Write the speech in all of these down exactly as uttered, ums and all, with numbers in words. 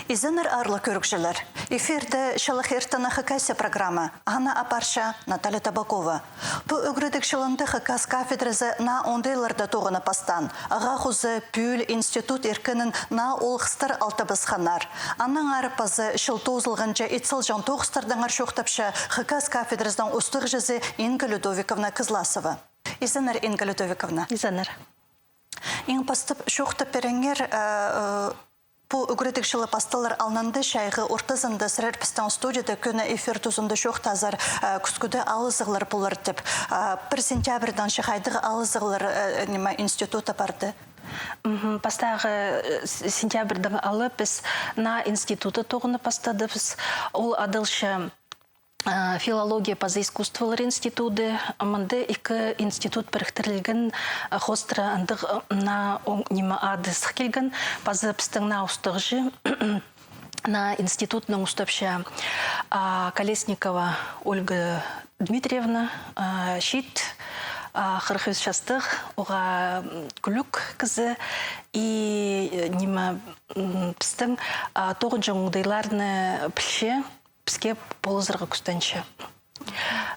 Изеннер, аарлығ кӧрігҷілер! Эфирде «Чалахай иртеннең Хакасия» программа. Аны апарча Наталья Табакова. Пу ӱгредіг чылында хакас кафедразы наа оңдайларда тоғына пастаан. Ағаа хоза пӱӱл институт иркенін наа олғыстар алтабысханнар. Аннаңар паза чыл тоозылғанҷа ит салҷаң тоғыстардаңар чоохтапча хакас кафедразының устағҷызы Инга Людовиковна Кызласова. Изеннер, Инга Людовиковна. Изеннер. Иң пастап чоохтап пиріңер, э, э, пу ӱгредіг чылы пасталар алнында чайғы ортызында сірер пістің студияда кӧні эфир тузында чоохтазар, э, кӱскӱде алызығлар полар тіп. Э, пір сентябрьдаң че хайдағ алызығлар, э, ниме, институтта парды? Мгм. Пастағы, э, с-, сентябрьдаң ала піс наа институтта тоғына пастадыбыс. Ол адалча э, филология паза искусстволар институды. Мында ікі институт піріктірілген, э, хоостыра андағ, э, наа оң-, ниме, ады сых килген. Паза пістің наа устағҷы, наа институтның устапча, а, Колесникова Ольга Дмитриевна, а, чиит, а, хырых ӱс частығ, оға, м, кӱлӱк кізі. И, э, ниме, м, пістің, а, тоғынҷаң оңдайларны пілче, піске полызарға кӱстенче.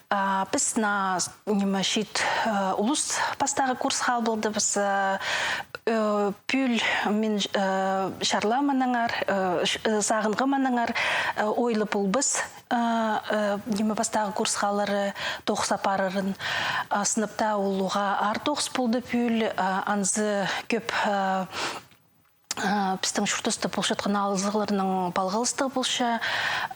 А, піс наа, ниме, чиит, э, улус пастағы курсха алыбалдыбыс, э, э, пӱӱл мин, э, чарлаам аннаңар, э, ч-, э, сағынғам аннаңар, э, ойлап полбас, э, э, ниме, пастағы курсха алар тоғыс апарарын. А, сынап таа ол уғаа аар тоғыс полды пӱӱл, а, анзы кӧп, э, А, пістің чуртаста полчатхан алызығларның палғалыстығы полча.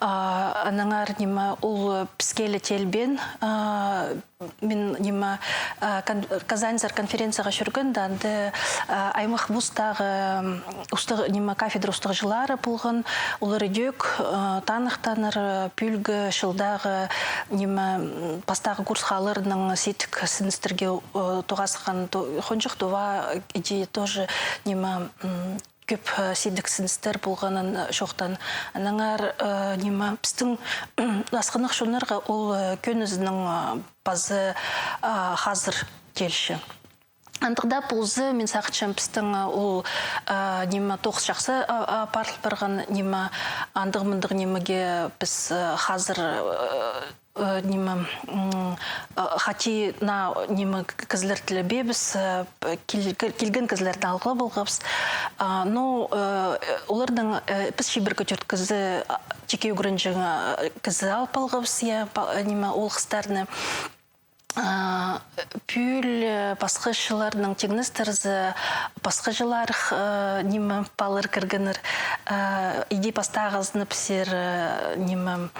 А, аннаңар, ниме, ол піске ле теелбеен. А, мин, ниме, а, кон-, Казаньзар конференцияға чӧргенде, анда, а, аймах вузтағы, м, устағ-, ниме, кафедра устағҷылары полған. Олар идӧк, а, таныхтааннар, а, пӱӱлгі чылдағы, ниме, м, пастағы курсха аларның сидік сіністерге, а, тоғасхан ту-, хонҷых, Тува, иди тоже, ниме, м, кӧп, э, сидік сіністер полғанын, э, чоохтаан. Аннаңар, э, ниме, пістің асхынах чоннарға ол, э, кӧнізінең, э, пазы, э, хазыр теелче. Андағ даа полза, мин сағынчам, пістің, э, ол, э, ниме, тоғыс чахсы, а, а, апарыл парған, ниме, андағ-мындағ нимеге піс, э, хазыр, э, Э, ниме, м, э, хати наа, ниме, к-, кізілер тілебеебіс, э, п-, кил-, кил-, килген кізілерні алғабалғабыс. А, ну, э, оларның, э, піс чибіргі тӧрт кізі, а, тикке ӱгренҷең, а, кізі алып алғабыс, я, па-, э, ниме, олғыстарны. А, пӱӱл, э, пасха чылларның тиңнестірзе, пасха чылларах, э, ниме, палалар кіргеннер, э, иди пастағызын пісер, э, ниме,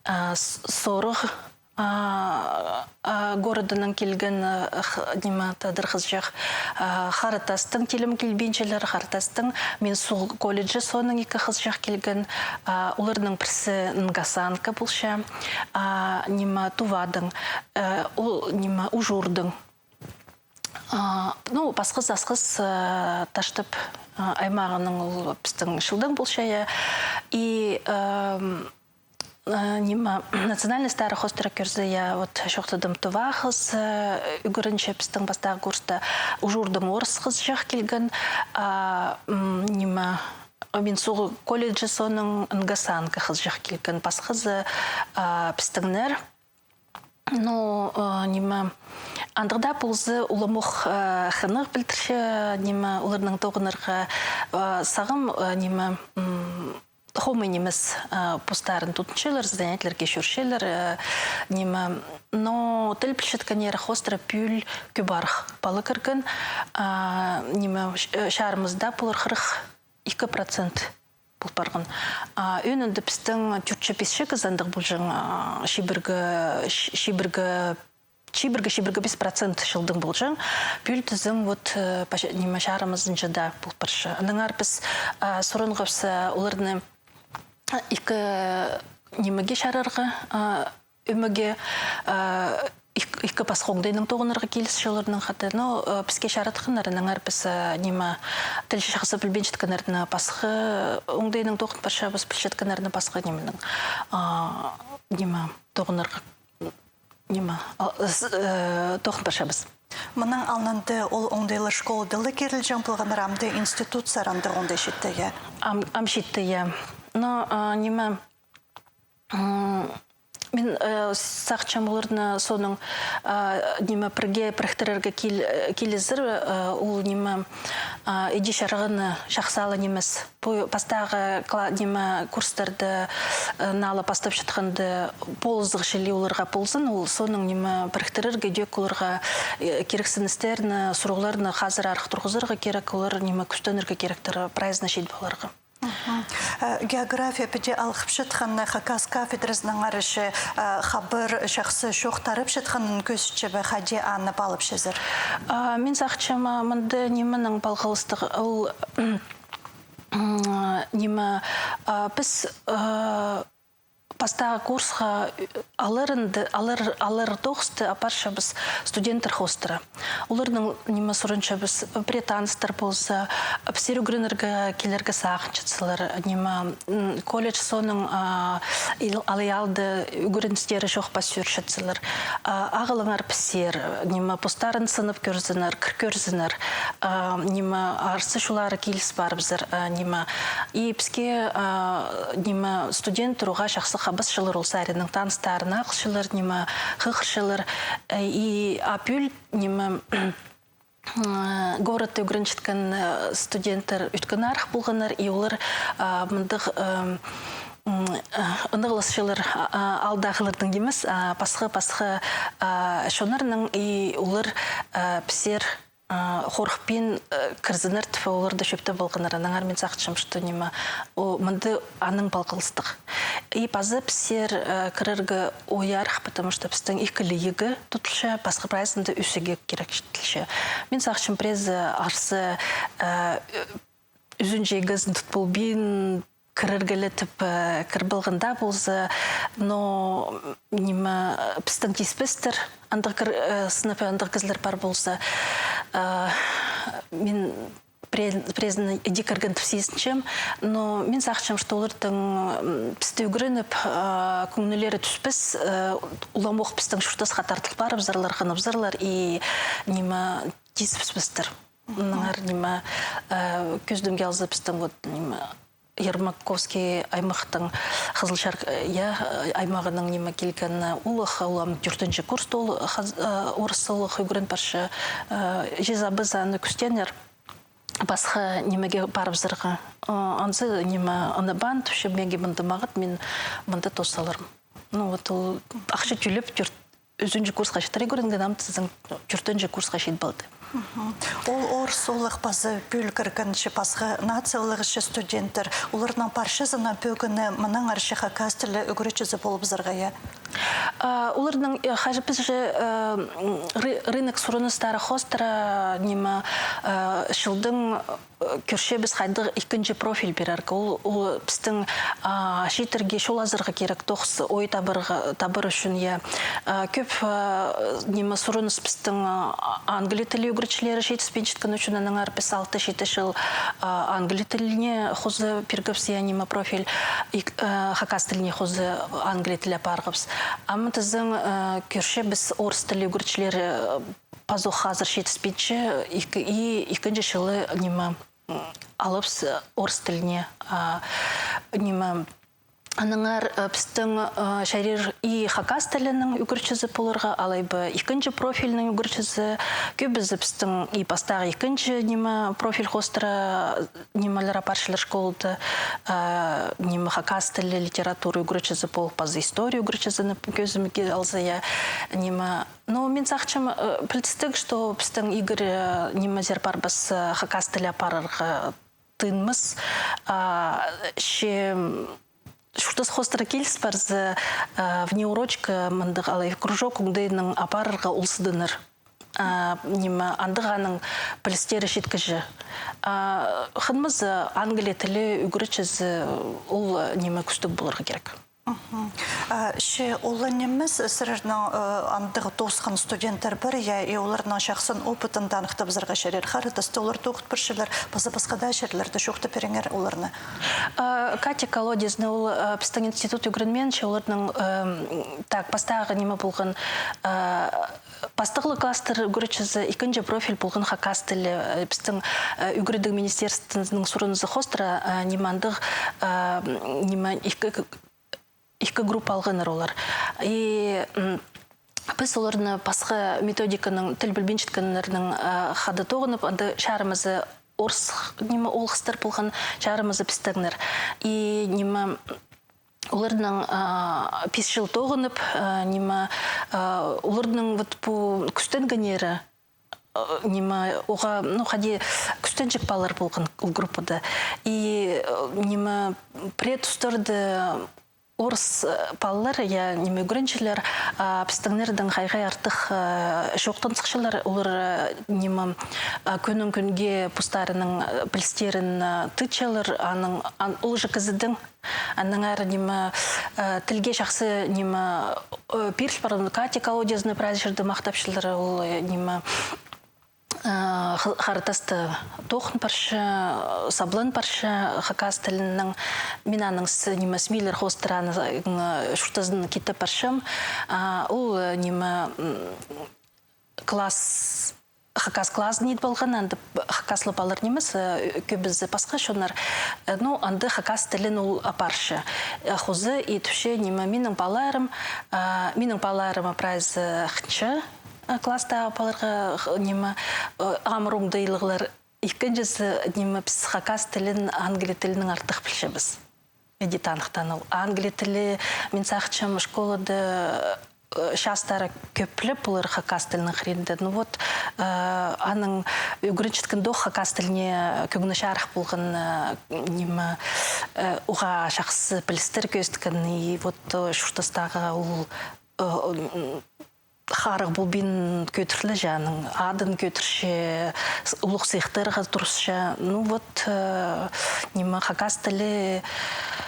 э, с-, сорығ, а, а, городынаң килген, а, х-, ниме, тадар хызыҷах, а, Харатастың, тилім килбинчелер, Харатастың, Минсуғ колледжі, соонаң ікі хызыҷах килген, а, оларның пірсі нгасанка полча, а, ниме, Тувадаң, э, ол, ниме, Ужурдаң. А, ну, пасхазы Асхыс, а, Таштып, а, аймағынаң, ол пістің чылдаң полча, я. И, ам, Э, ниме, национальностьтары хоостыра кӧрзе, я, вот, чоохтадым, тува хыс, э, ӱгренче пістің пастағы курста, Ужурдаң орыс хызыҷах килген, а, м, ниме, Минсуғ колледжі, соонаң нгасанка хызыҷах килген, пасхазы, а, пістіңнер. Ну, э, ниме, андағ даа полза, уламох, э, хынығ пілдірче, ниме, оларның тоғынарға, э, сағам, э, ниме, м, хомай нимес, а, постарын тудынчалар, занятиелерге чӧрчелер, а, ниме, но тіл пілчеткеннер хоостыра пӱӱл кӧп арах пала кірген, а, ниме, ч-, э, чарымызда полар хырых ікі процент пол парған. А, ӧӧнінде пістің тӧртче-писче кізі андағ полҷаң, а, чибіргі, ч-, чибіргі, чибіргі, чибіргі пис процент чылдаң полҷаң. Пӱӱл тізең, вот, э, пач-, ниме, чарымызынҷа даа пол парча. Аннаңар піс, а, сурынғабыс, а, оларны, а, ікі нимеге чарарға, а, ӧмеге, а, ікі, ікі пасха оңдайнаң тоғынарға килісче оларның хада. Но, а, піске чаратханнар, аннаңар піс, а, ниме, тіл чахсы пілбинчеткеннерні пасха оңдайнаң тоғын парчабыс, пілчеткеннерні пасха нименең, а, ниме, тоғынарға ниме, а, с-, э, тоғын парчабыс. Мының алнында ол оңдайлар школада ла кирілҷең полғаннар, амды институтсар андағ оңдай читтее? Ам, ам читтее. Но, а, ниме, м, мин, э, сағынчам, оларны соонаң, а, ниме, пірге піріктірерге кил-, э, килізер, э, ол ниме, а, иди чарғыны чахсы ала нимес. Пу пастағы кла-, ниме, курстарда, э, наа ла пастапчатханда, полызығ чіли оларға ползын, ол соонаң ниме, піріктірерге, идӧк оларға, э, кирексіністерні, сурығларны хазырарах турғызарға кирек, олар ниме, кӱстенерге киректер прайзына чит поларға. Мгм. Э, география піди алғыпчатханы, хакас кафедразының арачы, э, хабар чахсы чоох тарапчатханын кӧзітче бе, хайди аны паалапчазар? А, мин сағынчам, а, мында нименең палғалыстығ, ол, м, ниме, а, піс, а, пастағы курсха, э, алырында, алыр, алыр тоғысты апарчабыс студенттер хоостыра. Оларның ниме сурынчабыс, пірее таныстар полза, піске ӱгренерге килерге сағынчатсалар, ниме, м, колледж соонаң, а, ил-, алай алды ӱгреністері чох пас чӧрчетсалар. А, ағылыңар пісер, ниме, постарын сынап кӧрзіннер, кір кӧрзіннер, а, ниме, арса чулары киліс парыбызар, а, ниме. И піске, а, ниме, студенттер уғаа чахсы хабасчалар, ол саринаң таныстарын ағылчалар, ниме, хығырчалар. Э, и, а пӱӱл, ниме, м, городта ӱгренчеткен, э, студенттер ӧткін арах полғаннар, и олар, а, мындағ, м, м, э, ынағласчалар, а, а, аалдағыларнаң нимес, а, пасха, пасха, а, чоннарнаң, и олар, а, пісер, а, хорыхпин, э, кірзіннер тіп, оларны чӧптеп алғаннар. Аннаңар мин сағынчам, что ниме, о, мында аның палғалыстығ. И паза пісер, э, кірерге ойарах, потому что пістің ікі ле ЕГЭ тудылча, пасха прайзында ӱс ЕГЭ кирек тудылча. Мин сағынчам, пірезі арса, э, ӱзінҷі ЕГЭзін тут полбин, кірерге ле тіп, э, кір полған даа полза, но, ниме, пістең тиспестер, андағ кір-, э, сынап, андағ кізілер пар полза, э, мин піре-, пірезін іди кірген тіп сизінчем, но мин сағынчам, что оларның, м, пісті ӱгреніп, э, кӧңнілері тӱспес, э, уламох пістің чуртасха тартыл парыбызарлар, хыныбызарлар и, ниме, тиспеспестер. Аннаңар, ниме, э, кӧзідімге алза, пістің вот, ниме, Ермаковский аймахтың Хызылчар, э, я, э, аймағынаң, ниме, килген, э, улуғ, ол ам тӧртінҷі курста ол хаз-, э, орыс улуғ ӱгрен парча, э, чазы-пазы аны кӱстенер пасха нимеге парыбызарға. Э, анзы, ниме, аны паан тіпче, меге мында мағат, мин мында тоос саларым. Ну вот ол ахча тӧлеп тӧрт Ӱзінҷі курсха читіре кӧрінген, ам тізең тӧртінҷі курсха чит полды. Мгм. Ол орыс улуғ паза пӱӱл кіргенче пасха нациялығ чи студенттер, оларның парчазына пӧгіні мынаңар чи хакас тілі ӱгретчізі полыбызарға, я? А, оларның, э, хайҷы піс чи, э, м, ры-, рынок сурыныстары хоостыра, ниме, э, чылдаң кӧрчебіс, хайдағ ікінҷі профиль пирерге. Ол, ол пістің, а, чииттерге чол азарға кирек тоғыс ой табарға, табар ӱчӱн, я. А, кӧп, а, ниме, сурыныс пістің, а, англия тілі ӱгретчілері читіспинчеткен ӱчӱн, аннаңар піс алты-читі чыл, а, англия тіліне хоза пиргебіс, я, ниме, профиль, ик-, а, хакас тіліне хоза англия тілі апарғабыс. Ам тізең, а, кӧрчебіс, орыс тілі ӱгретчілері, а, пазох хазыр читіспинче, ікі, и ікінҷі чылы, ниме, м, алыбыс, э, орыс тіліне, а, ниме, аннаңар, э, пістің, э, чарир и хакас тілінің ӱгретчізі поларға, алай ба ікінҷі профильнің ӱгретчізі, кӧбізі пістің и пастағы ікінҷі, ниме, профиль хоостыра, нимелер апарчалар школада, а, ниме, хакас тілі, литература ӱгретчізі пол, паза история ӱгретчізі, ниме, кӧзімге алза, я, ниме, Ну, мин сағынчам, э, пілдістіг, что пістің Игорь, э, нимезер парбас, э, хакас тілі апарарға тыынмас. А, че, м, чуртас хоостыра киліс парза, э, внеурочка, мындағ алай кружок оңдайнаң апарарға улзыдынар. А, ниме, андағ аның пілістері читкіҷе. А, хынмызы англия тілі ӱгретчізі, ол, э, ниме, кӱстіг поларға кирек. Че ол нимес, сірернің андағ тоосхан студенттер пар, я, и оларның чахсы опытын таныхтабызарға чарир. Харитаста олар тоғын парчалар, паза пасха даа черлерде чоохтап пиріңер оларны. Катя Колодезная, ол пістің институт ӱгренмеенче, оларның, так, пастағы ниме полған, пастағлығ класстар ӱгретчізі, ікінҷі профиль полған хакас тілі. Пістің ӱгредіг министерствоның сурынзы хоостыра, ниме андағ, ниме, ікі, ікі группа алғаннар олар. И піс оларны пасха методиканың, тіл пілбинчеткеннернің хада тоғынып, анда чарымызы орыс, ниме, олғыстар полған, чарымызы пістіңнер. И, ниме, оларның пис чыл тоғынып, ниме, оларның вот пу кӱстенгеннері, ниме, оға, ну, хайди, кӱстенҷек палалар полған ол группада. И, ниме, пірее тустарда орыс палалар, я, ниме, ӱгренҷілер пістіңнердең хайхай артых чоохтан сыхчалар, олар, ниме, кӱннең кӱнге постарының пілістерін тыытчалар, аның, ол же кізідең. Аннаңар, ниме, тілге чахсы, ниме, пиріл парған. Катя Колодезная прай чирде махтапчалар, ол, ниме, Харитаста тоғын парча, саблан парча хакас тілінең. Мин аның с-, ниме, СМИ-лер хоостыра аның чуртазын китіп парчам. Ол, ниме, класс, хакас клазын ит полған, анда хакас ла палалар нимес, кӧбізі пасха чоннар. Ну, анда хакас тілін ол апарча. Хоза ит тіпче, ниме, минің палаларым, минің палаларым прайзы хынча класстағы палаларға, ниме, амыр оңдайлығлар. Ікінҷізі, ниме, піс хакас тілін англи тілінең артых пілчебіс. Іди таныхтан ол. Англи тілі, мин сағынчам, школада частары кӧп піліп полар хакас тілінің хыринда. Ну вот, аның ӱгренчеткенде ох хакас тіліне кӧңні чарых полған, ниме, уғаа чахсы пілістер кӧзіткен, и вот чуртастағы ол харығ полбин кӧдірілче, аның адын кӧдірче, улуғ сыйыхтарға турысча. Ну вот, ниме, хакас тілі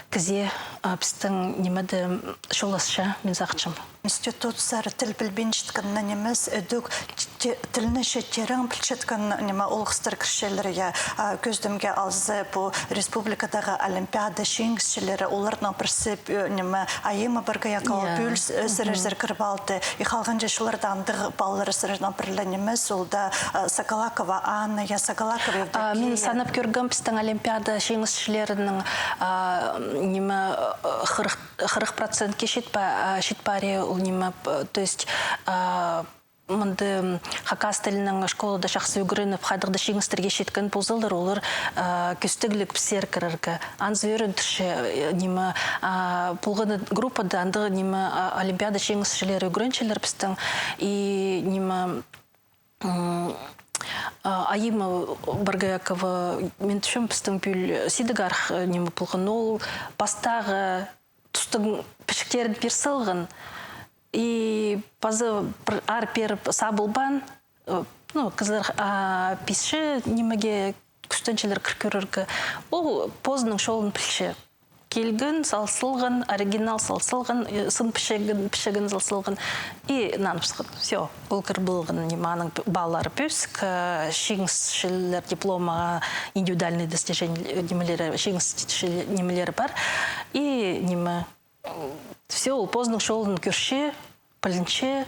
кізее пістің нимеде чоласча, мин сағынчам. Институтсар тіл пілбинчеткеннең нимес, ідӧк тілні че терең пілчеткен, ниме, олғыстар кірчелер, я. Кӧзідімге алза, пу республикадағы олимпиада чиңісчілері, оларның пірсі, ниме, Айима Боргоякова, пӱӱл сірерзер кіріп алды. И халғанҷы чылларда андағ палалар сірернің пірле нимес, ол даа Сагалакова Анна, я, Сагалакова Евдокия. Мин санап кӧргем, пістің олимпиада чиңісчілерінің, ниме, хырых, хырых процентке чит па-, чит пари ол, ниме, то есть, мында хакас тілінең школада чахсы ӱгреніп, хайдағ-да чиңістерге читкен ползалар, олар кӧстігліг пісер кірерге. Анзы ӧріндірче, ниме, полған группада андағ, ниме, олимпиада чиңісчілері ӱгренчелер пістің. И, ниме, Айима Боргоякова, мин тіпчем, пістің пӱӱл сидік арах, ниме, полған. Ол пастағы тустың пічіктерін пир салған. И пазы пір аар пиріп сабылбаан, ну, кізілер писче, нимеге, кӱстенчелер кір кӧрерге. Ол позының чолын пілче. Килген, сал салған, оригинал сал салған, сын пічігін, пічігін сал салған. И нанып сыххан. Всё, ол кір полған, ниме, аның палалары пӧзік, чиңісчілер дипломға, индивидуальный достижение, нимелері, чиңісчі нимелері пар. И, ниме, всё, ол позының чолын кӧрче, пілінче,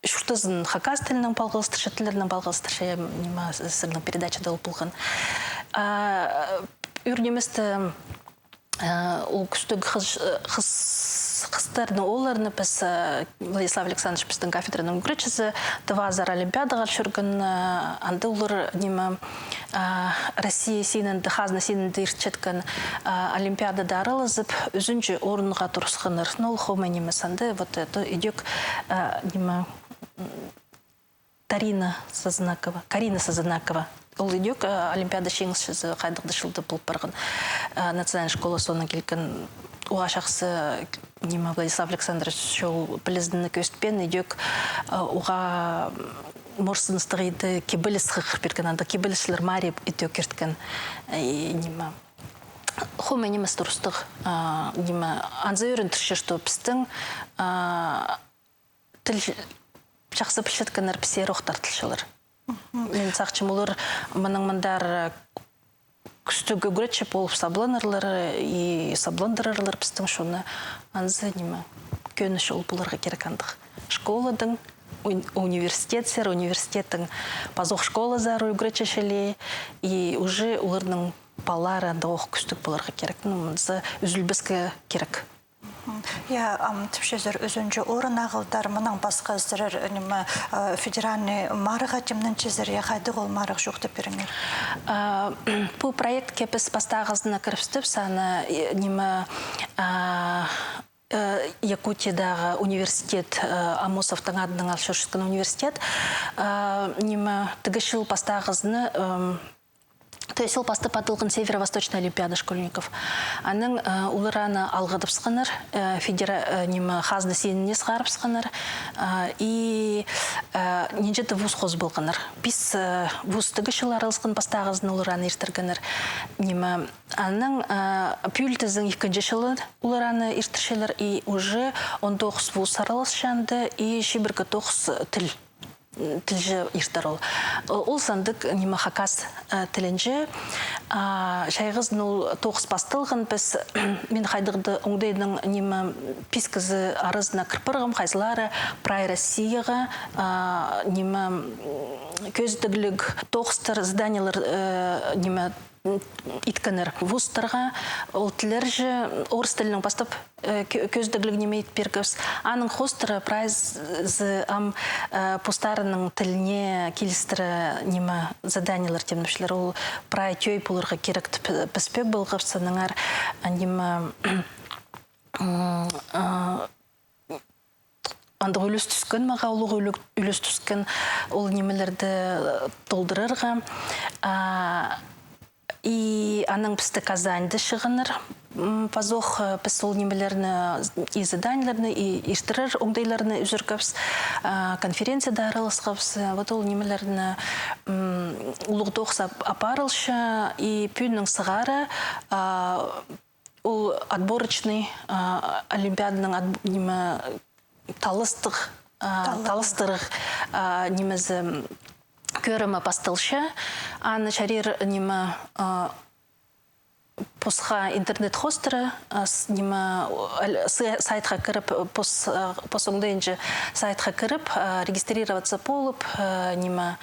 чуртазын хакас тілінең палғалыстырча, тіллернең палғалыстырча, ниме, сірернің передачада ол полған. Ӱр ниместе, ол кӱстіг хыс-, хыс-, хыстарны, оолларны піс, Владислав Александрович пістің кафедраның ӱгретчізі, Тывазар олимпиадаға чӧрген, анда олар, ниме, Россия синінде, хазна синінде иртчеткен олимпиадада аралазып, ӱзінҷі орынға турысханнар. Но ол хомай нимес, анда вот это идӧк, ниме, Тарина Сазанакова, Карина Сазанакова. Ол идӧк олимпиада чиңісчізі хайдағ-да чылда полып парған. Национальный школа соонаң килген, уғаа чахсы, ниме, Владислав Александрович ол пілізінні кӧзітпеен, идӧк уғаа морсыныстығ иді кибеліс хығыр пирген, анда кибелісчілер марии идӧк ирткен. И, ниме, хомай нимес турыстығ, а, ниме, анзы ӧріндірче, что пістің, а, тіл чахсы пілчеткеннер піске ох тартылчалар. Мин сағынчам, олар мынаң мындар, э, кӱстіг ӱгретчі полып сабланарлар, и сабландырарлар пістің чонны. Анзы ниме, кӧні чол поларға кирек андағ. Школадаң университетсер, университеттің пазох школазар ӱгретче чіли, и уже оларның палалары андағ ох кӱстіг поларға кирек. Ну, мынзы ӱзӱлбеске кирек. Я, ам, тіпчезер, ӱзінҷі орын ағылдар, мынаң пасха сірер, ниме, федеральный марығға тимненчезер, я, хайдағ ол марығ, чоохтап пиріңер. Пу проектке піс пастағызына кірібістібіс, аны, ниме, Якутиядағы университет, Аммосовтың адынаң ал чӧрчеткен университет, ниме, тігі чыл пастағызына, то есть ол пастап адалған Северо-Восточная олимпиада школьников. Анаң олар аны алғыдыбысханнар, федера-, ниме, хазна синіне сығарыбысханнар, и нинҷе-де вуз хозып алғаннар. Пис вуз тігі чыл араласхан, пастағызын олар аны иртіргеннер. Ниме, анаң пӱӱл тізең ікінҷі чылы олар аны иртірчелер, и уже он тоғыс вуз араласча анда, и чибіргі тоғыс тіл тілҷе иртір ол. Ол сандығ, ниме, хакас тілінҷе. Чайғызын ол тоғыс пасталған, піс, мин хайдағ-да оңдайнаң, ниме, пис кізі аразына кір парғам, хайзылары прай Россияға, ниме, кӧзідігліг тоғыстар, заданиелер, ниме, иткеннер вузтарға. Ол тіллерҷе орыс тілінең пастап кӧзідігліг ниме ит пиргебіс. Аның хоостыра прайзы ам постарының тіліне килістіре, ниме, заданиелер тимнепчелер. Ол прай тӧӧй поларға кирек тіп піс пӧк полғабыс. Аннаңар, ниме, андағ ӱлӱс тӱскен, мағаа улуғ ӱлӱс тӱскен ол нимелерді толдырарға. И анаң пісті Казаньда чыығаннар. Пазох піс ол нимелерні, и заданиелерні, и иртірер оңдайларны ӱзӱргебіс, конференцияда араласхабыс. Вот ол нимелерні, улуғ тоғыс апарылча, и пӱӱннең сығара ол отборочный, олимпиаданың, ниме, таластығ, таластығ, нимезі, кӧрімі пасталча. Аны чарир, ниме, посха интернет хоостыра, ниме, сайтха кіріп, пос, пос оңдайынҷа сайтха кіріп, регистрироваться полып, ниме,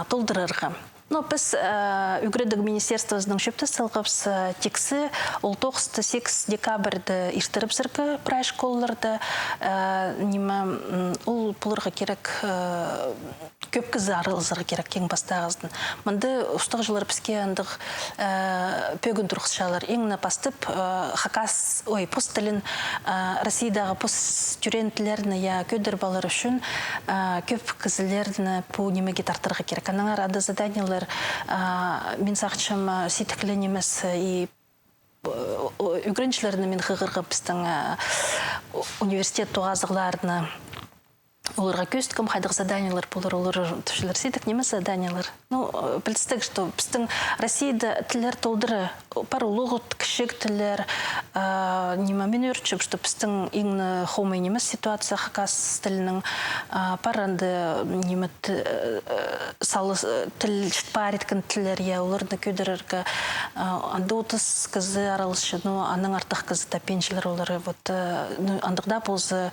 толдырарға. Но піс ӱгредіг министерствозынаң чӧптес салғабыс, тиксі ол тоғысты сигіс декабрьда иртірібізерге прай школаларда. Ниме, ол поларға кирек, кӧп кізі араласарға кирек, иң пастағызын. Мында устағҷылар піске андағ пӧгін турғысчалар. Иң не пастап, хакас, ой, пос тілін, Россиядағы пос тӧреен тіллерні, я, кӧдіріп алар ӱчӱн кӧп кізілерні пу нимеге тартарға кирек. Аннаңар анда заданиелер, мин сағынчам, сидік ле нимес, и ӱгренҷілерні мин хығырғам, пістің университет тоғазығларына. Оларға кӧзіткем, хайдағ заданиелер полар, олар тіпчелер, сидік нимес заданиелер. Ну, пілдістіг, что пістің Россияда тіллер толдыра, пар улуғ, кічіг тіллер. Ниме, мин ӧрінчем, что пістің иң не хомай нимес ситуация хакас тілінің. Пар анда, ниме, салы, тіл чіт пар иткен тіллер, я, оларны кӧдірерге. Анда отыс кізі араласча, ну, анаң артых кізі таппинчалар олар. Вот, ну, андағ даа полза,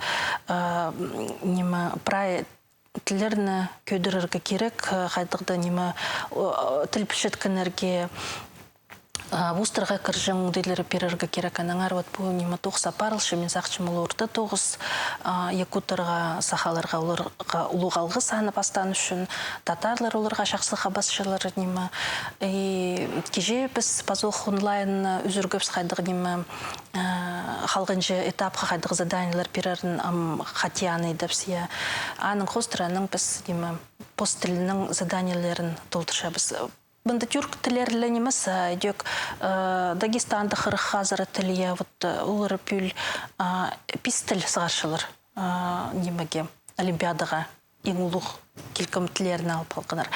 ниме, прай тіллерні кӧдірерге кирек, хайдағ-да, ниме, тіл пілчеткеннерге вузтарға кірҷең оңдайлар пирерге кирек. Аннаңар вот пу, ниме, тоғыс апарылча, мин сағынчам, ол орта тоғыс, якуттарға, сахаларға, оларға улуғ алғыс аны пастаан ӱчӱн. Татарлар оларға чахсы хабасчалар, ниме. И кичее піс пазох онлайн ӱзӱргебіс, хайдағ, ниме, халғанҷы этапха хайдағ заданиелер пирерін, ам хати аны идібіс, я. Аның хоостыра анаң піс, ниме, пос тілінің заданиелерін толдырчабыс. Мында тюрк тіллері ле нимес, а идӧк Дагестанда хырых хазыра тіл, я, вот олар пӱӱл пис тіл сығарчалар нимеге, олимпиадаға. Иң улуғ килкім тіллерін алып халғаннар.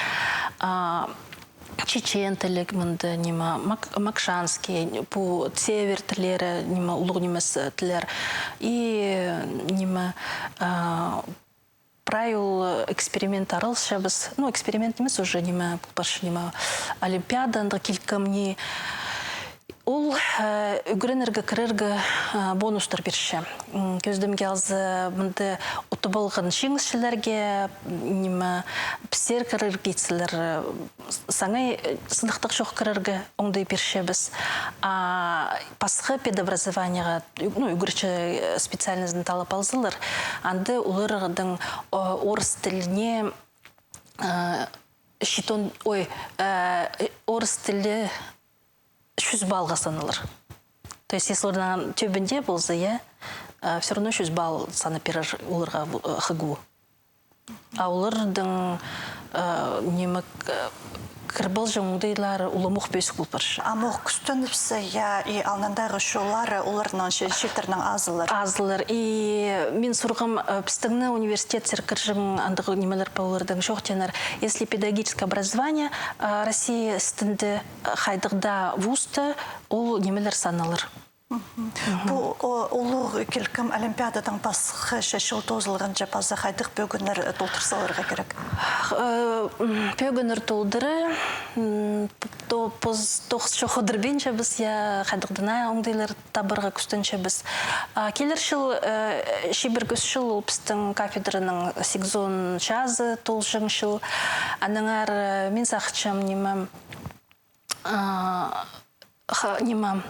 чечен тілі, мында, ниме, мак-, макшанский, пу север тіллері, ниме, улуғ нимес тіллер. И, ниме, а, прай ол эксперимент аралысчабыс. Ну, эксперимент нимес, уже, ниме, пу парча, ниме, олимпиада, андағ килкім ни. Ол, э, ӱгренерге кірерге, э, бонустар пирче. М, кӧзідімге алза, мында утып алған чиңісчілерге, м, ниме, пістерге кірерге итсілер, э, саңай, э, сыныхтағ чох кірерге оңдай пирчебіс. А пасха педобразованиеға, ну, ӱгретчі, э, специальностьны таллап алзалар, анда оларның, о, орыс тіліне, э, читон, ой, э, орыс тілі чӱс баллға саналар. То есть, если оларның тӧбінде полза, я, э, всё равно чӱс балл санап пирер оларға, э, ХГУ. А оларның, э, ниме, э, кіріп алҷаң оңдайлары уламох пӧзік пол парча. Амох кӱстенібіссе, я, и алнындағы чоллары оларның че-, чииттернің азылар. Азылар. И мин сурғам, э, пістіңні университетсер кірҷең андағ нимелер пе оларның, чох тееннер. Если педагогическое образование, э, Россия істінде, э, хайдағ даа вузта ол нимелер саналар. Мгм. Пу, о, улуғ килкім олимпиададаң пасха че чыл тоозылғанҷа паза хайдағ пӧгіннер, э, толдыра саларға кирек? Э, м, пӧгіннер толдыра, м, то-, пос-, тоғыс чох одырбинчабыс, я, хайдағ даа оңдайлар табарға кӱстенчебіс. А килер чыл, э, чибіргі ӱс чыл ол пістің кафедраның сигізон чазы толҷаң чыл. Аннаңар, э, мин сағынчам, ниме, а, ха-, ниме,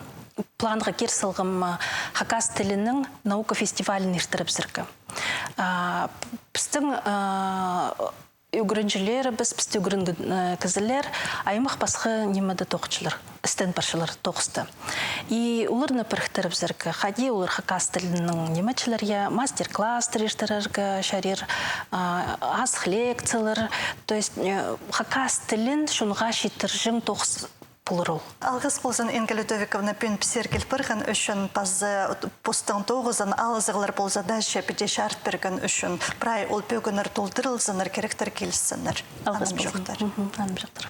планға кир салғам, а, хакас тілінің наука фестивалін иртірібізерге. А, п-, пістің, а, ӱгренҷілерібіс, пісті ӱгренген, э, кізілер аймах пасха нимеде тоғынчалар, істен парчалар тоғыста. И оларны піріктірібізерге, хайди олар хакас тілінің нимеҷілер, я, мастер-класстар иртірерге чарир, а, азых лекциялар, то есть, э, хакас тілін чонға читірҷең тоғыс полар ол. Алғыс ползын, Инга Людовиковна, пӱӱн пістерге кил парған ӱчӱн, паза постың тоғызын алызығлар полза даа че піди чарыт пирген ӱчӱн. Прай ол пӧгіннер толдырылзыннар, киректер киліссіннер. Алғыс ползын. Анымҷохтар. Мгм, анымҷохтар.